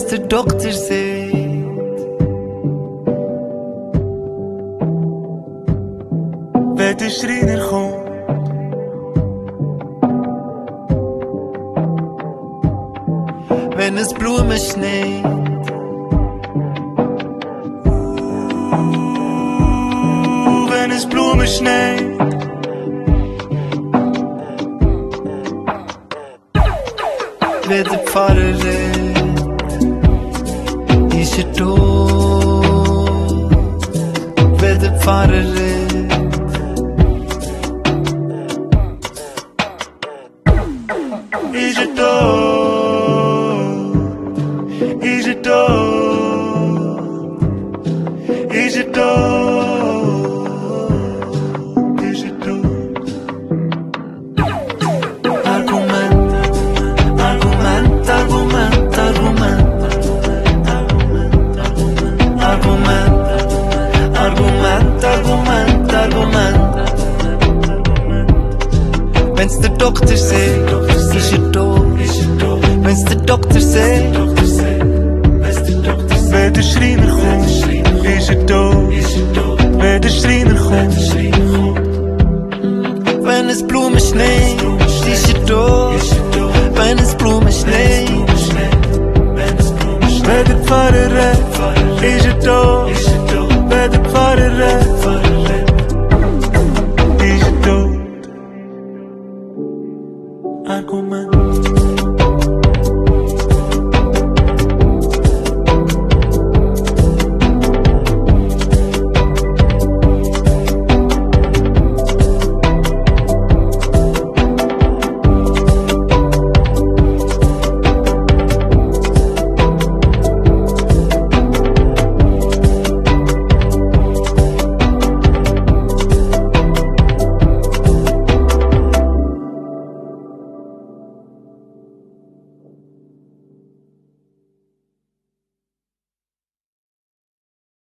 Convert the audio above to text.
wenn's der Doktor sagt. Wenn der Schreiner kommt, wenn es Blumen schneit, wenn es Blumen schneit. Wenn der Pfarrer redet, ist tot. Wenn der Pfarrer redet, ist tot. Ist tot. Ist tot. Ist tot. Wenn's der Doktor sagt, ist tot. Wenn's der Doktor sagt, wenn der Schreiner kommt, ist tot. Wenn der Schreiner kommt, wenn es Blumen schneit, ist tot. Wenn es Blumen schneit, wenn der Pfarrer redet, ist tot.